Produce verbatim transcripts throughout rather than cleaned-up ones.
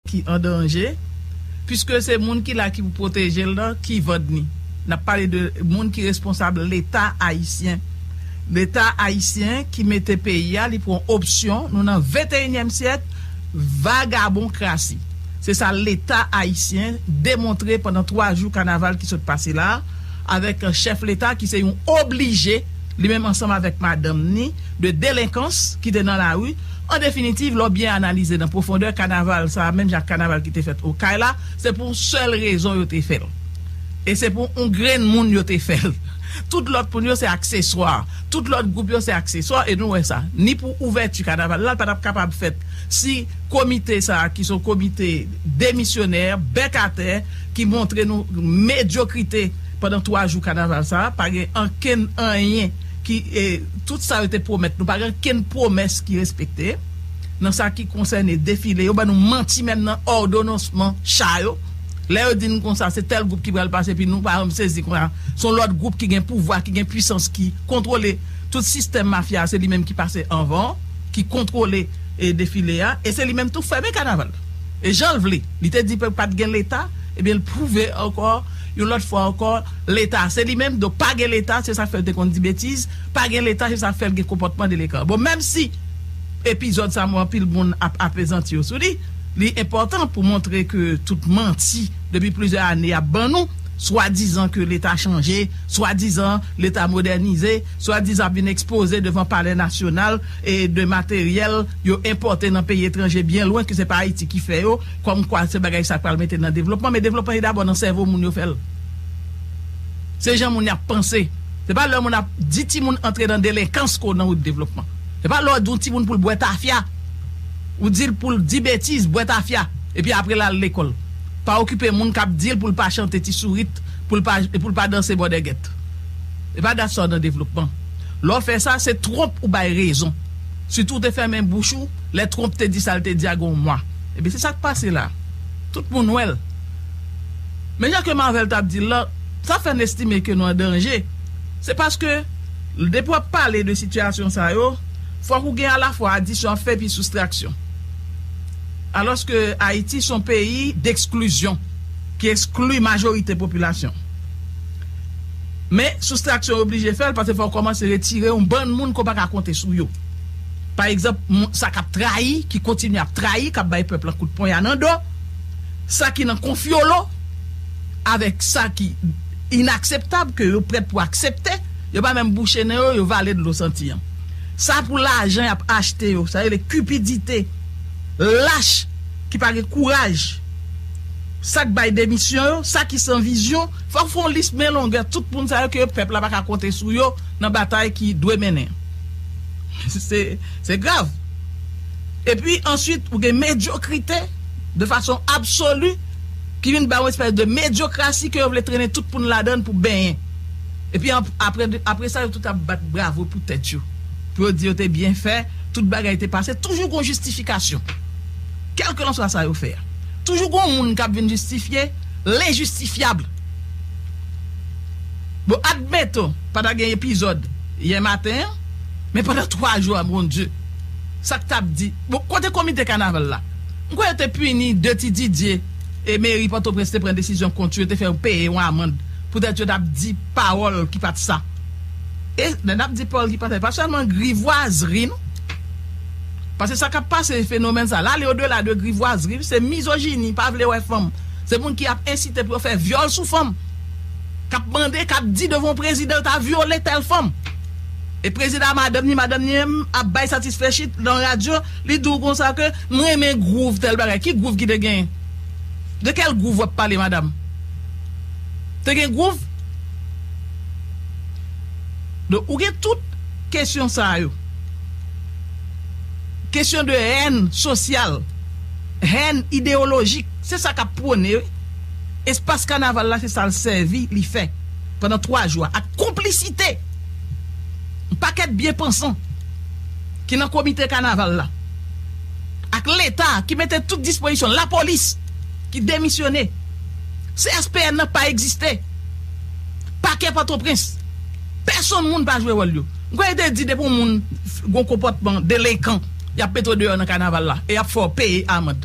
ki an danje, piske se moun ki la ki pou pwoteje l nan ki vann ni. N ap pale de moun ki responsab Leta ayisyen. Leta ayisyen ki mete peyi a, li pran opsyon, nou nan venteyinyèm syèk, vagabonkrasi. Se sa Leta ayisyen demontre pandan twa jou kanaval ki sot pase la, avèk chèf Leta ki se yon oblije, li menm ansanm avèk madanm ni, de delenkans ki te nan lari. An definitiv, lè w byen analize nan pwofondè, kanaval sa a, menm jan ak kanaval ki te fèt Okay la, se pou yon sèl rezon yo te fè l. E se pou yon grenn moun yo te fè l. Tout lòt moun yo se akseswa. Tout lòt gwoup yo se akseswa, e nou wè sa. Ni pou ouvèti kanaval la, l pa t ap kapab fèt si komite sa a, ki se yon komite demisyonè, bèk atè, ki montre nou medyokrite pandan twa jou kanaval sa a, pa gen ankenn anyen ki, e, tout sa yo te pwomèt nou, pa gen ankenn pwomès ki respekte. Nan sa ki konsène defile, yo ban nou manti menm nan òdononsman cha yo. Lè yo di n konsa, se tèl gwoup ki pral pase, epi nou pa janm sezi konsa. Se yon lòt gwoup ki gen pouvwa, ki gen pwisans, ki kontwole tout sistèm mafya, se li menm ki pase anvan, ki kontwole, e, defile a, e se li menm tou fèmen kanaval. E jan l vle, li te di pa t gen Leta, ebyen l pwouve ankò, yon lòt fwa ankò, Leta se li menm, donk pa gen Leta, se sa k fè l te konn di betiz, pa gen Leta, se sa k fè l gen konpòtman delekan. Bon, menm si epizòd sa, mwen, anpil moun ap apezanti yo sou li, li enpòtan pou montre ke tout manti depi plizyè ane y ap ban nou, swadizan ke Leta chanje, swadizan Leta modènize, swadizan ap vin ekspoze devan Palè Nasyonal e de materyèl yo enpòte nan peyi etranje byen lwen, ke se pa Ayiti ki fè yo, kòmkwa se bagay sa k pral mete nan devlopman, men devlopman se dabò nan sèvo moun yo fè l. Se jan moun y ap panse. Se pa lè moun ap di timoun antre nan delenkans ke w nan wout devlopman. Se pa lè w di yon timoun pou l bwè tafya, ou di l pou l di betiz, bwè tafya, epi apre l al lekòl. Pa okipe moun k ap di l pou l pa chante ti sourit, pou l pa, pou l pa danse bòdègèt. Se pa dat sa w nan devlopman. Lè w fè sa, se twonp ou bay rezon. Sitou w te fèmen bouch ou, lè twonp te di sa l te di a gen yon mwa. Ebyen, se sa k pase la. Tout moun wè l. Men jan ke Marvel t ap di l lan, sa fè n estime ke nou an danje. Se paske, depi w ap pale de sitiyasyon sa yo, fòk ou gen alafwa adisyon ap fè epi soustraksyon. Alòske Ayiti se yon peyi deksklizyon, ki ekskli majorite popilasyon. Men, soustraksyon yo oblije fè l, paske fò w kòmanse retire yon bann moun ke w pa ka konte sou yo. Pa egzanp, moun, sa k ap trayi, ki kontinye ap trayi, k ap bay pèp lan kout ponya nan do, sa ki nan konfyolo, avèk sa ki inakseptab, ke yo prèt pou aksepte, yo pa menm bouche nen yo, yo vale dlo santi an. Sa pou lajan y ap achte yo, sa rele kipidite, lach, ki pa gen kouraj. Sa k bay demisyon yo, sa ki san vizyon, fòk fè yon lis byen longè tout moun sa yo ke pèp la pa ka konte sou yo nan batay ki dwe mennen. Se, se grav. Epi answit, ou gen medyokrite de fason absoli ki vin ba yon espès de medyokrasi ke yo vle trennen tout moun ladan l pou benyen. Epi ap-, apre, apre sa, yo tout ap bat bravo pou tèt yo. Pou yo di yo te byen fè, tout bagay te pase. Toujou gon jistifikasyon. Kèlkelanswa sa yo fè a. Toujou gon moun k ap vin jistifye lenjistifyab. Bon, admeton, pa ta gen epizòd yè maten an, men pandan twa jou a, Bondye, sa k t ap di? Bon, kote komite kanaval la? M kwè yo te pini de ti Didye e meri Pòtoprens te pran desizyon kont yo, yo te fè yo peye yon amann. Poutèt yo t ap di pawòl ki pa t sa. E lè n ap di pawòl ki pa t sa, e pa sèlman grivwazri, non. Paske sa k ap pase, fenomèn sa, l ale odela de grivwazri, se mizojini, pa vle wè fanm. Se moun ki ap ensite pou yo fè vyòl sou fanm. K ap mande, k ap di devan yon prezidan, yo ta vyole tèl fanm. E prezidan a madanm ni, madanm ni menm ap bay satisfechit nan radyo, li di w konsa ke, "M renmen gwouv tèl bagay." Ki gwouv ki te genyen? De kèl gwouv w ap pale, madanm? Te gen gwouv? Donk, ou gen tout kesyon sa yo. Kesyon de hèn sosyal, hèn ideyolojik, se sa k ap pwone, wi. Espas kanaval la, se sa l sèvi, li fè pandan twa jou a, ak konplisite yon pakèt byenpansan ki nan komite kanaval la, ak Leta ki mete tout dispozisyon, lapolis ki demisyone, C S P N nan pa egziste, pakè Pòtoprens, pèsonn moun pa jwe wòl yo. M kwè yo te di depi yon moun f-, gon konpòtman delenkan, y ap mete w deyò nan kanaval la e y ap fè w peye amann.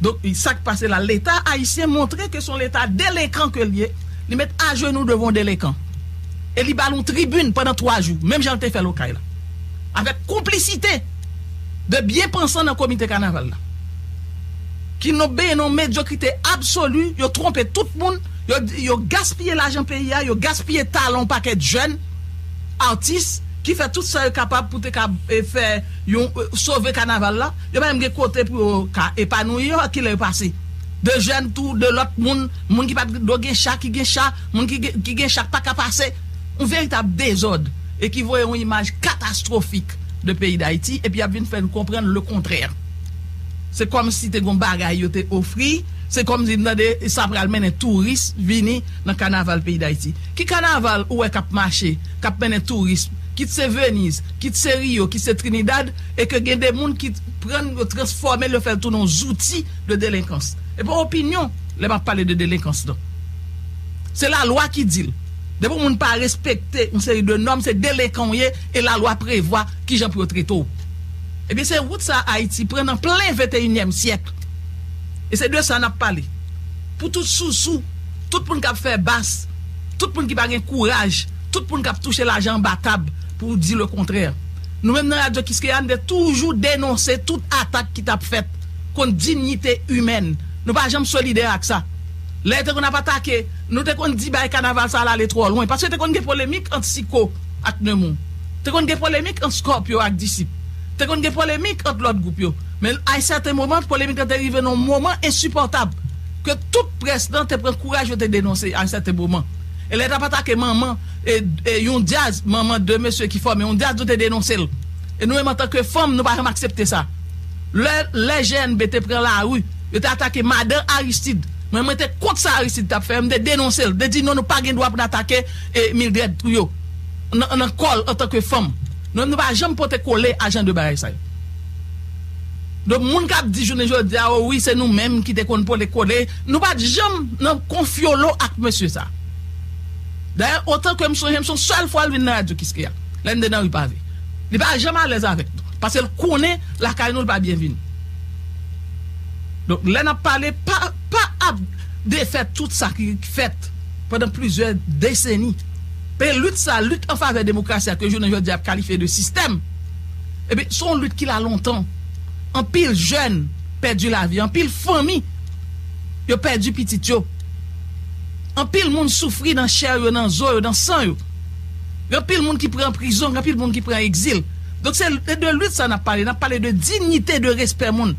Donk, sa k pase la, Leta ayisyen montre ke se yon Leta delenkan ke l ye. Li met ajenou devan yon delenkan. E li ba l yon tribin pandan twa jou, menm jan l te fè l Okay la. Avèk konplisite de byen pansan nan komite kanaval la. Ki nou benyen nan medyokrite absoli, yo twonpe tout moun, yo, yo gaspiye lajan peyi a, yo gaspiye talan yon pakèt jèn atis ki fè tout sa yo kapab pou te ka, e, fè yon, e, sove kanaval la. Yo pa menm gen kote pou yo ka epanouye yo, kilè yo pase. De jèn tou, de lòt moun, moun ki pa t dwe gen cha, ki gen cha, moun ki gen, ki gen cha k pa ka pase. Yon veritab dezòd e ki voye yon imaj katastwofik de peyi Dayiti, epi y ap vin fè n konprann lekontrè. Se kòmsi te gon bagay yo te ofri, se kòmsi m tande sa pral mennen touris vini nan kanaval peyi Dayiti. Ki kanaval ou wè k ap mache, k ap mennen touris, kit se Veniz, kit se Rio, kit se Trinidad, e ke gen de moun ki pran l, yo transfòme l, yo fè l tounen yon zouti de delenkans. E pa opinyon, lè m ap pale de delenkans, non. Se lalwa ki di l. Depi yon moun pa respekte yon seri de nòm, se delenkan w ye, e lalwa prevwa kijan pou yo trete w. Ebyen, se wout sa Ayiti pran nan plen venteyinyèm syèk. E se de sa n ap pale. Pou tout sousou, tout moun k ap fè bas, tout moun ki pa gen kouraj, tout moun k ap touche lajan anba tab pou di lekontrè. Nou menm nan Radyo Kiskeya, n te toujou denonse tout atak ki t ap fèt kont diyite imèn. Nou pa janm solidè ak sa. Lè yo te konn ap atake, nou te konn di bay kanaval sa a ale twò lwen. Paske te konn gen polemik ant Siko ak Nemou. Te konn gen polemik ant Scorpio ak Disip. Te konn gen polemik ant lòt gwoup yo. Men a sèten moman, polemik lan te rive nan yon moman ensipòtab ke tout près lan te pran kouraj yo te denonse a sèten moman. E lè t ap atake manman, e, e yon djaz, manman de mesye ki fòme yon djaz, nou te denonse l. E nou menm antanke fanm, nou pa janm aksepte sa. Lè, lè G N B te pran lari, yo te atake madan Aristide. Mwen, mwen te kont sa Aristide t ap fè, mwen te denonse l, te di non, nou pa gen dwa pou n atake, e, Mildred Trouillot nan, nan kò l antanke fanm. Nou, nou pa janm pote kole a jan de bagay sa yo. Donk, moun k ap di jounen jodi a, o wi, se nou menm ki te konn pote kole, nou pa t janm nan konfyolo ak mesye sa. Dayè, otan ke m sonje, m se yon sèl fwa l vin nan Radyo Kiskeya, lè n te nan ri pave. Li pa janm alèz avèk nou, paske l konnen lakay nou, l pa byenvini. Donk, lè n ap pale, pa, pa ap defè tout sa ki fèt pandan plizyè deseni. Pe lit sa, lit an favè demokrasi a ke jounen jodi a ap kalifye de sistèm, ebyen, se yon lit ki la lontan. Anpil jèn pèdi lavi, anpil fanmi, yo pèdi pitit yo. Anpil moun soufri nan chè yo, nan zo yo, nan san yo. Gen anpil moun ki pran prizon, gen anpil moun ki pran egzil. Donk, se de lit sa n ap pale. N ap pale de diyite, de respè moun.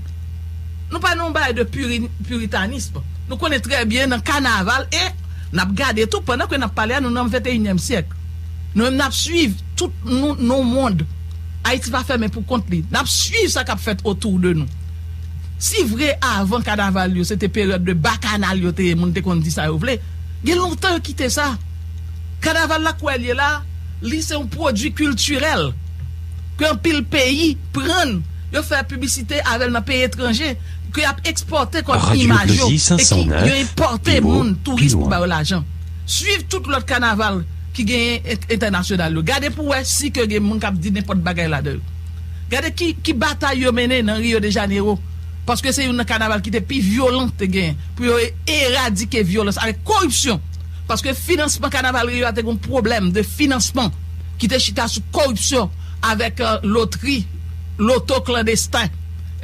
Nou pa nan yon bagay de piri-, piritanism. Nou konnen trè byen nan kanaval e n ap gade tou, pandan ke n ap pale a, nou nan venteyinyèm syèk. Nou menm n ap swiv tout nou, nou mond. Ayiti pa fèmen pou kont li. N ap swiv sa k ap fèt otou de nou. Si vre avan kanaval yo, se te peryòd de bakanal yo te ye, moun te konn di sa yo vle, gen lontan yo kite sa. Kanaval la k wè l ye la, li se yon pwodui kiltirèl ke anpil peyi pran, yo fè piblisite avè l nan peyi etranje, ke y ap ekspòte kòm imaj yo, e ki yo enpòte moun, touris pou ba yo lajan. Swiv tout lòt kanaval ki genyen entènasyonal yo. Gade pou wè si ke gen moun k ap di nenpòt bagay ladan yo. Gade ki, ki batay yo mennen nan Rio de Janeiro. Paske se youn nan kanaval ki te pi vyolan te genyen. Pou yo eradike vyolans avèk koripsyon. Paske finansman kanaval Rio a te gen yon pwoblèm de finansman ki te chita sou koripsyon avèk, eh, lotri, loto klandesten.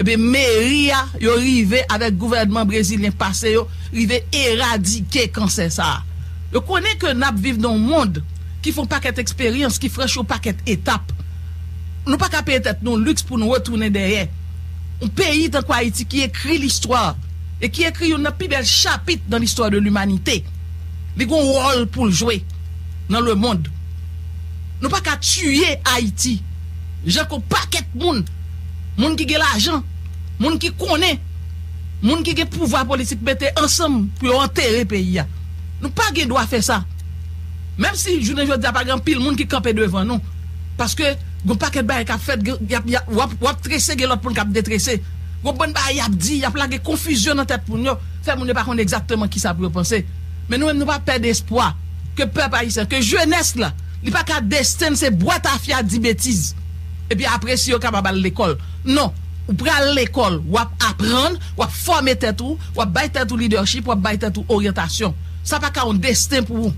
Ebyen, meri a, yo rive avèk gouvènman brezilyen pase yo, rive eradike kansè sa a. Yo konnen ke n ap viv nan yon mond ki fè yon pakèt eksperyans, ki franchi yon pakèt etap. Nou pa ka peye tèt nou liks pou nou retounen dèyè. Yon peyi tankou Ayiti ki ekri listwa e ki ekri youn nan pi bèl chapit nan listwa de limanite. Li gen yon wòl pou l jwe nan lemonn. Nou pa ka tiye Ayiti jan ke yon pakèt moun, moun ki gen lajan, moun ki konnen, moun ki gen pouvwa politik mete ansanm pou yo antere peyi a. Nou pa gen dwa fè sa. Menm si jounen jodi a pa gen anpil moun ki kanpe devan nou, paske gen yon pakèt bagay k ap fèt, gen, y ap, y ap, w ap, w ap trese, gen lòt moun k ap detrese. Gen yon bann bagay y ap di, y ap lage konfizyon nan tèt moun yo, fè moun yo pa konn egzakteman kisa pou yo panse. Men nou menm, nou pa pèdi espwa ke pèp ayisyen, ke jenès la, li pa ka desten l se bwè tafya, di betiz. Epi apre, si yo kapab al lekòl. Non. Ou pral lekòl, w ap aprann, w ap fòme tèt ou, w ap bay tèt ou lidèchip, w ap bay tèt ou oryantasyon. Sa pa ka yon desten pou ou.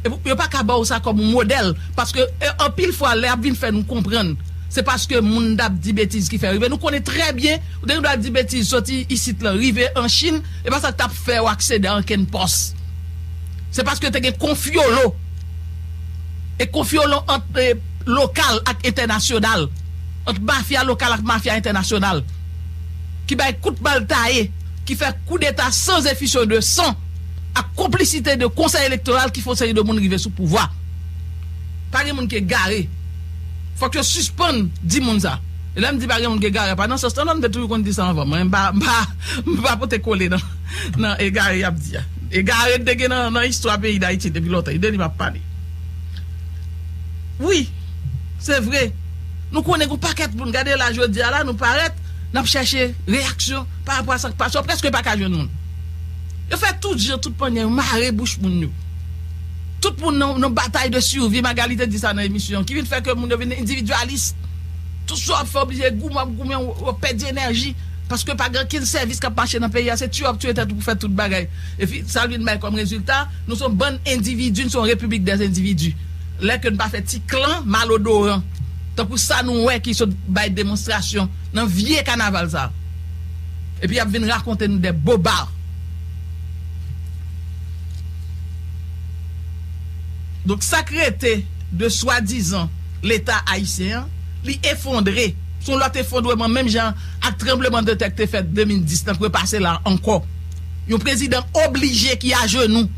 E pou- yo pa ka ba w sa kòm yon modèl. Paske e, anpil fwa, lè y ap vin fè nou konprann, se paske moun t ap di betiz ki fè rive. Nou konnen trè byen, ou te gen dwa di betiz soti isit lan, rive an Chin, e pa sa k t ap fè w aksede a ankenn pòs. Se paske te gen konfyolo. E konfyolo ant e, lokal ak entènasyonal. Ant mafya lokal ak mafya entènasyonal. Ki bay kout bal taye, ki fè koudeta sans effusion de sang, ak konplisite de konsèy elektoral ki fè yon seri de moun rive sou pouvwa. Pa gen moun ki egare. Fòk yo sispann di moun sa. E lè m di pa gen moun ki egare, pa nan sans lan, non, m te toujou konn di sa anvan. Mwen, m pa, m pa, m pa pote kole nan, nan egare y ap di a. Egare te gen nan, nan istwa peyi Dayiti depi lontan. E de li m ap pale. Wi, se vre. Nou konnen gen yon pakèt moun, gade la jodi a la, nou parèt, n ap chèche reyaksyon pa rapò a sa k pase, w prèske pa ka jwenn moun. Yo fè tout jan, tout mannyè, yo mare bouch moun yo. Tout moun nan, nan batay de survie, Magali te di sa nan emisyon, ki vin fè ke moun yo vin endividyalis. Tout sa w ap fè, oblije goumen, ap goumen, w ap pèdi enèji. Paske pa gen okenn sèvis k ap mache nan peyi a, se tiye w ap tiye tèt ou pou fè tout bagay. Epi, sa l vin bay kòm rezilta, nou se yon bann endividi, nou se yon repiblik dè endividi. Lè ke n pa fè ti klan malodoran, tankou sa nou wè ki sot bay demonstrasyon nan vye kanaval sa. Epi y ap vin rakonte nou dè boba. Donk, sa k rete de swadizan Leta ayisyen an, li efondre. Se yon lòt efondreman, menm jan ak tranblemanntè k te fèt de mil dis lan k repase la ankò. Yon prezidan oblije ki ajenou,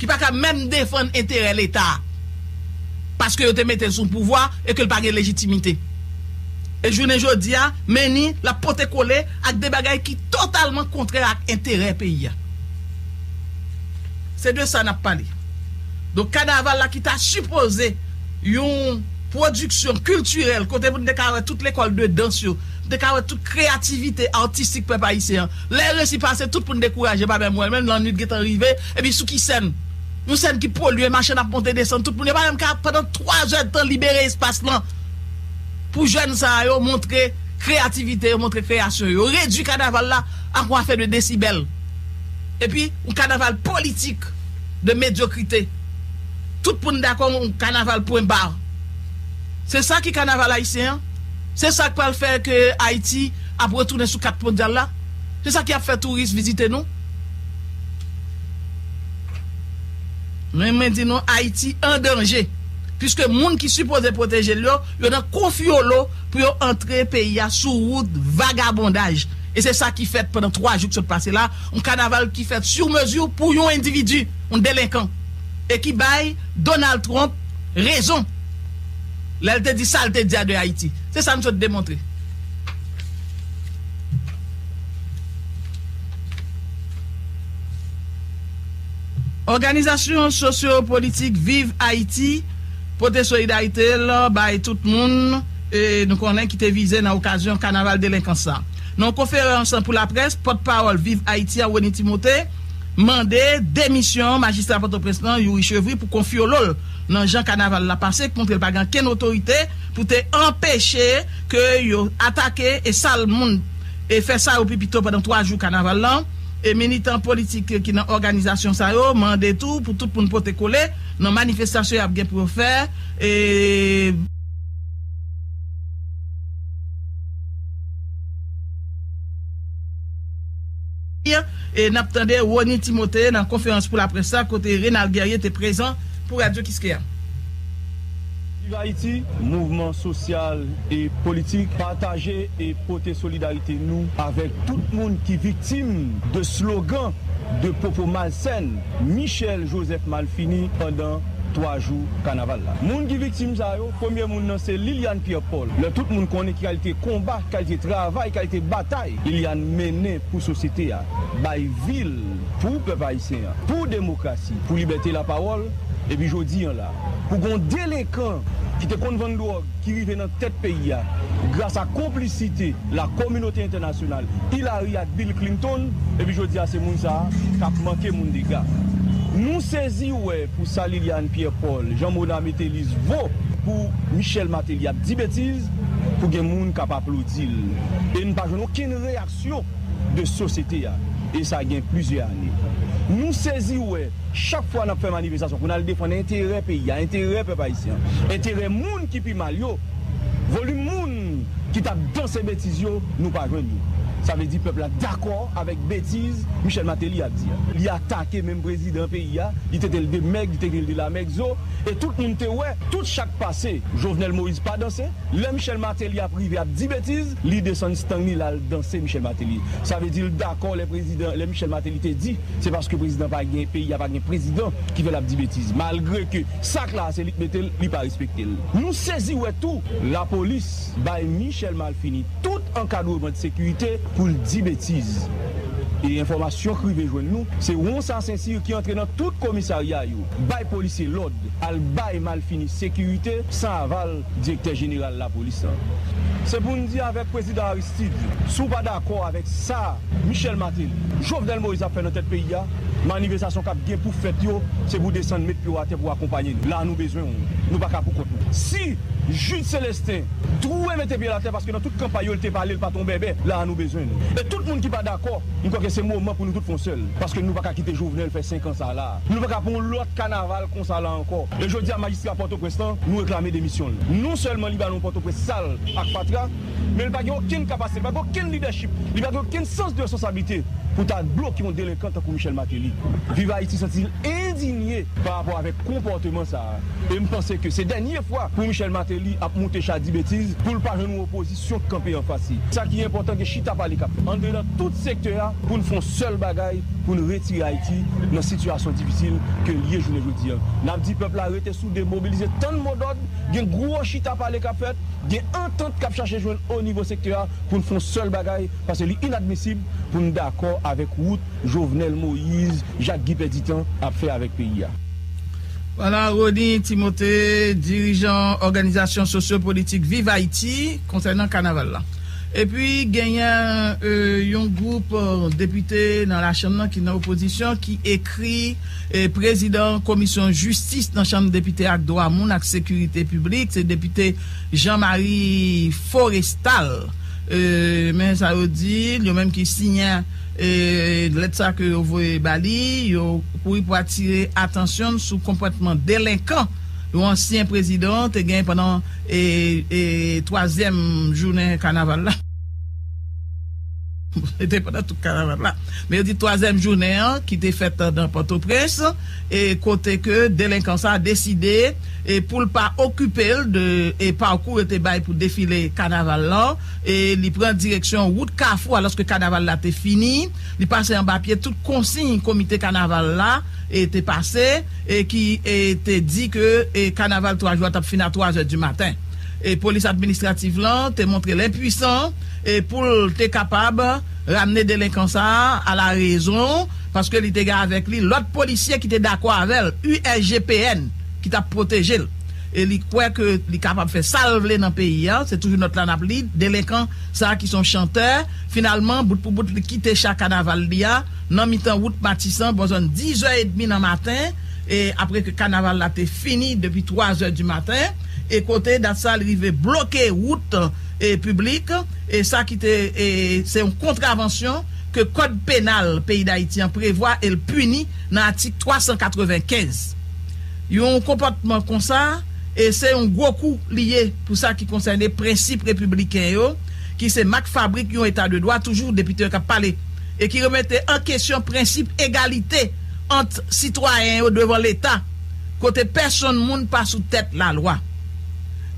ki pa ka menm defann enterè Leta a, paske yo te mete l sou pouvwa e ke l pa gen lejitimite. E jounen jodi a, men ni l ap pote kole ak de bagay ki totalman kontrè ak enterè peyi a. Se de sa n ap pale. Donk, kanaval la ki ta sipoze yon pwodiksyon kiltirèl, kote pou n te ka wè tout lekòl de dans yo, n te ka wè tout kreyativite atistik pèp ayisyen an. Lè resi pase, tout moun dekouraje, pa menm wè l, menm lannwit gentan rive, epi sou ki sèn? Yon sèn ki polye, machann ap monte desann, tout moun, yo pa menm ka, pandan twa zè tan, libere espas lan pou jèn sa yo montre kreyativite yo, montre kreyasyon yo. Yo redui kanaval la ak yon afè de desibèl. Epi, yon kanaval politik de medyokrite. Tout moun dakò, yon kanaval pwen ba. Se sa ki kanaval ayisyen an? Se sa k pral fè ke Ayiti ap retounen sou kat mondyal la? Se sa ki ap fè touris vizite nou? Men mwen di nou, Ayiti an danje. Piske moun ki sipoze pwoteje l yo, yo nan konfyolo pou yo antre peyi a sou wout vagabondaj. E se sa ki fèt pandan twa jou k sot pase la, yon kanaval ki fèt sur mesure pou yon endividi, yon delenkan. E ki bay Donald Trump rezon lè l te di sa l te di a de Ayiti. Se sa m sot demontre. Òganizasyon sosyo-politik Viv Ayiti pote solidarite l bay tout moun, e, nou konnen ki te vize nan okazyon kanaval delenkans la. Nan yon konferans pou laprès, pòtpawòl Viv Ayiti a, Rony Timothé, mande demisyon majistra Pòtoprens lan, Youri Chevry, pou konfyolo l nan jan kanaval la pase, k montre l pa gen okenn otorite pou te anpeche ke yo atake e sal moun e fè sa yo pi pito pandan twa jou kanaval lan. E militan politik ki nan òganizasyon sa yo mande tou pou tout moun pote kole nan manifestasyon y ap gen pou yo fè. E E n ap tande Rony Timothé nan konferans pou laprès la, kote Renald Guerrier te prezan pou Radyo Kiskeya. Viv Ayiti, mouvman sosyal e politik, pataje e pote solidarite nou avèk tout moun ki viktim de slogan, de pwopo malsèn Michel Joseph Malfini pandan twa jou kanaval la. Moun ki viktim sa yo, premye moun nan se Liliane Pierre Paul. Lè tout moun konnen ki kalite konba, kalite travay, kalite batay Liliane mennen pou sosyete a, bay vi l, pou pèp ayisyen an, pou demokrasi, pou libète lapawòl, epi jodi an la, pou gon delenkan ki te konn vann dwòg, ki rive nan tèt peyi a, gras a konplisite lakominote entènasyonal, Hillary ak Bill Clinton, epi jodi a se moun sa a k ap manke moun dega. Nou sezi wè pou sa Liliane Pierre Paul, Jean Mona Metellus vo pou Michel Martelly ap di betiz, Ou gen moun k ap aplodi l. E n pa jwenn okenn reyaksyon de sosyete a. E sa gen plizyè ane. Nou sezi wè, chak fwa n ap fè manifestasyon pou n al defann enterè peyi a, enterè pèp ayisyen an, enterè moun ki pi mal yo, volim moun ki t ap danse betiz yo, nou pa jwenn yo. Sa vle di pèp la dakò avèk betiz Michel Martelly ap di a. Li atake menm prezidan peyi a, li trete l de mèg, li trete l de lamègzo, e tout moun te wè, tout sa k pase, Jovenel Moïse pa danse, lè Michel Martelly ap rive ap di betiz, li desann stang li l al danse Michel Martelly. Sa vle di l dakò lè prezidan, lè Michel Martelly te di, se paske prezidan pa gen, peyi a pa gen prezidan ki fè l ap di betiz. Malgre ke sak la se li k mete l, li pa respekte l. Nou sezi wè tou, lapolis bay Michel Malfini tout ankadreman de sekirite pou l di betiz. E enfòmasyon k rive jwenn nou, se Ronsard Saint-Cyr ki antre nan tout komisarya yo, bay polisye lòd, al bay Malfini sekirite san aval direktè jeneral lapolis lan. Se pou n di avèk prezidan Aristide, si w pa dakò avèk sa Michel Martelly, Jovenel Moïse ap fè nan tèt peyi a, manifestasyon k ap gen pou fèt yo, se pou desann met pye w atè pou w akonpanye nou. La a nou bezwen w. Nou pa ka pou kont nou. Si Jude Célestin twouve mete pye l atè, paske nan tout kanpay yo, li te pale, li pa t yon bèbè. La a nou bezwen nou. E tout moun ki pa dakò, m kwè ke se moman pou nou tout fè yon sèl. Paske nou pa ka kite Jovenel fè senk an sa la. Nou pa ka pou yon lòt kanaval konsa la ankò. E jodi a, majistra Pòtoprens lan, nou reklame demisyon l. Non sèlman li ba nou Pòtoprens sal ak fatra, men li pa gen okenn kapasite, li pa gen okenn lidèchip, li pa gen okenn sans de responsablite pou ta bloke yon delenkan tankou Michel Martelly. Viv Ayiti santi l endinye pa rapò avèk konpòteman sa a. E m panse ke se dènye fwa pou Michel Martelly ap moute cha di betiz, pou l pa jwenn yon opozisyon k kanpe anfas li. Sa ki enpòtan, gen chita pale k ap fèt anndedan tout sektè a pou n fè yon sèl bagay, pou n retire Ayiti nan sitiyasyon difisil ke l ye jounen jodi a. N ap di pèp la rete soude, mobilize, tann modòd, gen gwo chita pale k ap fèt, gen antant k ap chache jwenn o nivo sektè a pou n fè yon sèl bagay, paske li inadmisib pou n dakò avèk wout Jovenel Moïse, Jacques Guy Pèditan ap fè avèk peyi a. Vwala, Rony Timothée, dirijan òganizasyon sosyopolitik Viv Ayiti, konsènan kanaval la. Epi, genyen, e, yon gwoup, e, depite nan lachanm nan ki nan opozisyon ki ekri, e, prezidan komisyon jistis nan chanm depite ak dwa moun ak sekirite piblik, se depite Jean Marie Forestal. E, men sa yo di, yo menm ki siyen, e, lèt sa ke yo voye ba li, yo kouri pou atire atansyon sou konpòtman delenkan yon ansyen prezidan te gen pandan, e, e, twazyèm jounen kanaval la. Se te pandan tout kanaval la. Men yo di twazyèm jounen an, ki te fèt nan Pòtoprens, e kote ke delenkan sa a deside, e pou l pa okipe l de, e pakou yo te bay pou defile kanaval lan, e li pran direksyon wout Kafou, alòske kanaval la te fini, li pase anba pye tout konsiy komite kanaval la, e te pase, e ki, e te di ke, e kanaval twa jou a t ap fini a twa zè di maten. E polis administratif lan te montre l enpwisan, e pou l te kapab ramne delenkan sa a a la rezon, paske li te gen avèk li lòt polisye ki te dakò avè l, U S G P N, ki t ap pwoteje l. E li kwè ke li kapab fè sa l vle nan peyi a, se toujou nòt la n ap li, delenkan sa a ki se yon chantè, finalman, bout pou bout, li kite cha kanaval li a, nan mitan wout Matisan, bò zòn dizè edmi nan maten, e apre ke kanaval la te fini depi twa zè di maten, e kote dat sa li rive bloke wout, e piblik, e sa ki te, e se yon kontravansyon ke kòd penal peyi Dayiti an prevwa e l pini nan atik twa san katrevenkenz. Yon konpòtman konsa, e se yon gwo kou li ye pou sa ki konsène prensip repibliken yo, ki se mak fabrik yon eta de dwa, toujou depite yo k ap pale, e ki remete an kesyon prensip egalite ant sitwayen yo devan Leta, kote pèsonn moun pa sou tèt lalwa.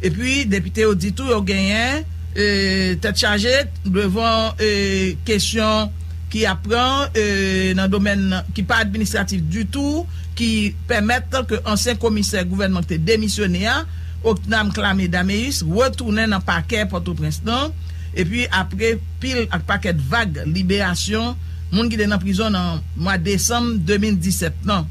Epi, depite yo di tou yo genyen, e, tèt chaje devan, e, kesyon ki ap pran, e, nan domèn ki pa administratif ditou, ki pèmèt ke ansyen komisè gouvènman ki te demisyone a, Ocnam Clamé Daméus, retounen nan pakè Pòtoprens lan, epi apre pil ak pakèt vag liberasyon moun ki te nan prizon nan mwa desanm de mil disèt lan.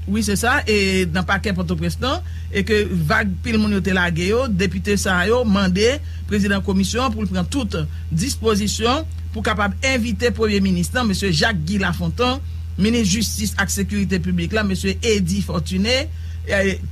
Wi, se sa, e nan pakè Pòtoprens lan, e ke vag pil moun yo te lage yo, depite sa yo mande prezidan komisyon an pou l pran tout dispozisyon pou kapab envite premye minis lan, mesye Jacques Guy Lafontant, minis jistis ak sekirite piblik la, mesye Eddy Fortuné,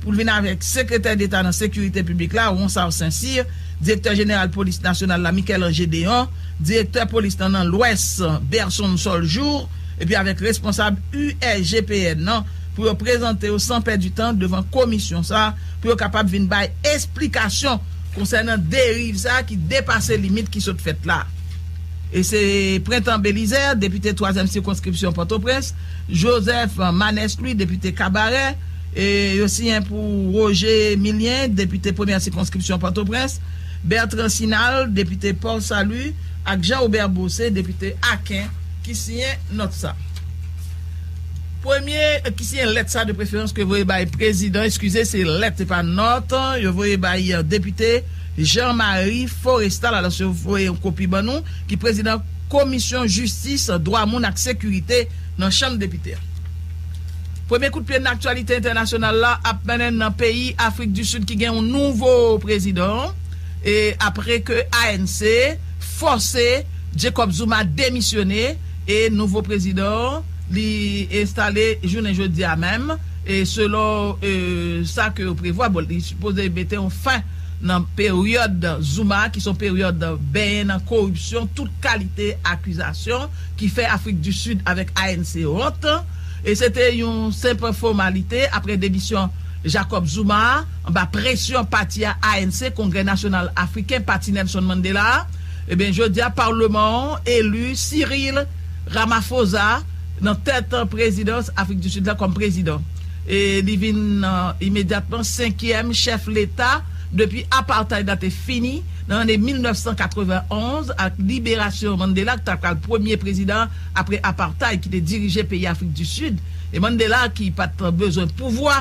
pou l vin avèk Sekretè Deta nan Sekirite Piblik la, Ronsard Saint-Cyr, Direktè Jeneral Polis Nasyonal la, Michel-Ange Deon, Direktè Polis lan nan Lwès, Berson Soljour, epi avèk responsab U R G P N nan, pou yo prezante yo san pèdi tan devan komisyon sa, pou yo kapab vin bay esplikasyon konsènan deriv sa ki depase limit ki sot fèt la. E se Prentan Belizaire, depite twazyèm sikonskripsyon Pòtoprens, Joseph Manès Louis, depite Kabarè, e yo siyen pou Roger Milien, depite premyè sikonskripsyon Pòtoprens, Bertrand Sinal, depite Port Salut, ak Jean Robert Bossé, depite Aken, ki siyen nòt sa. Premye ki siyen lèt sa de preferans ke voye bay prezidan, eskize, se lèt, se pa nòt, yo voye bay depite Jean Marie Forestal, alòs yo voye yon kopi ban nou, ki prezidan Komisyon Jistis, Dwa Moun ak Sekirite nan Chanm Depite a. Premye kout pye nan aktyalite entènasyonal la ap mennen nan peyi Afrik di Sid ki gen yon nouvo prezidan, e apre ke A N C fòse Jacob Zuma demisyone, e nouvo prezidan li enstale jounen jodi a menm, e selon e, sa ke yo prevwa, bon, li sipoze mete yon fen nan peryòd Zuma, ki se yon peryòd benyen nan koripsyon, tout kalite akizasyon ki fè Afrik di Sid avèk A N C wont. E se te yon senp fòmalite apre demisyon Jacob Zuma anba presyon pati a A N C, Kongrè Nasyonal Afriken, pati Nelson Mandela. Ebyen, jodi a, palman an eli Cyril Ramaphosa nan tèt prezidans Afrik di Sid la kòm prezidan. E li vin, e, imedyatman senkyèm chèf leta depi apartheid la te fini nan ane mil nèf san katrevenn onz ak liberasyon Mandela, ki ta pral premye prezidan apre apartheid ki te dirije peyi Afrik di Sid. E Mandela, ki pa t bezwen pouvwa,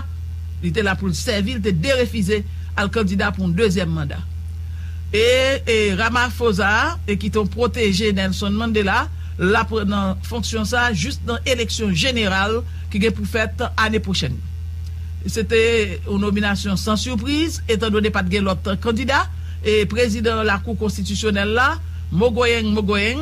li te la pou l sèvi, li te derefize al kandida pou yon dezyèm manda. E, e Ramaphosa, e ki te yon pwoteje Nelson Mandela, l ap nan fonksyon sa jis nan eleksyon jeneral ki gen pou fèt ane pwochèn. Se te yon nominasyon san sipriz, etandone pa t gen lòt kandida, e prezidan Lakou Konstitisyonèl la, Mogoeng Mogoeng,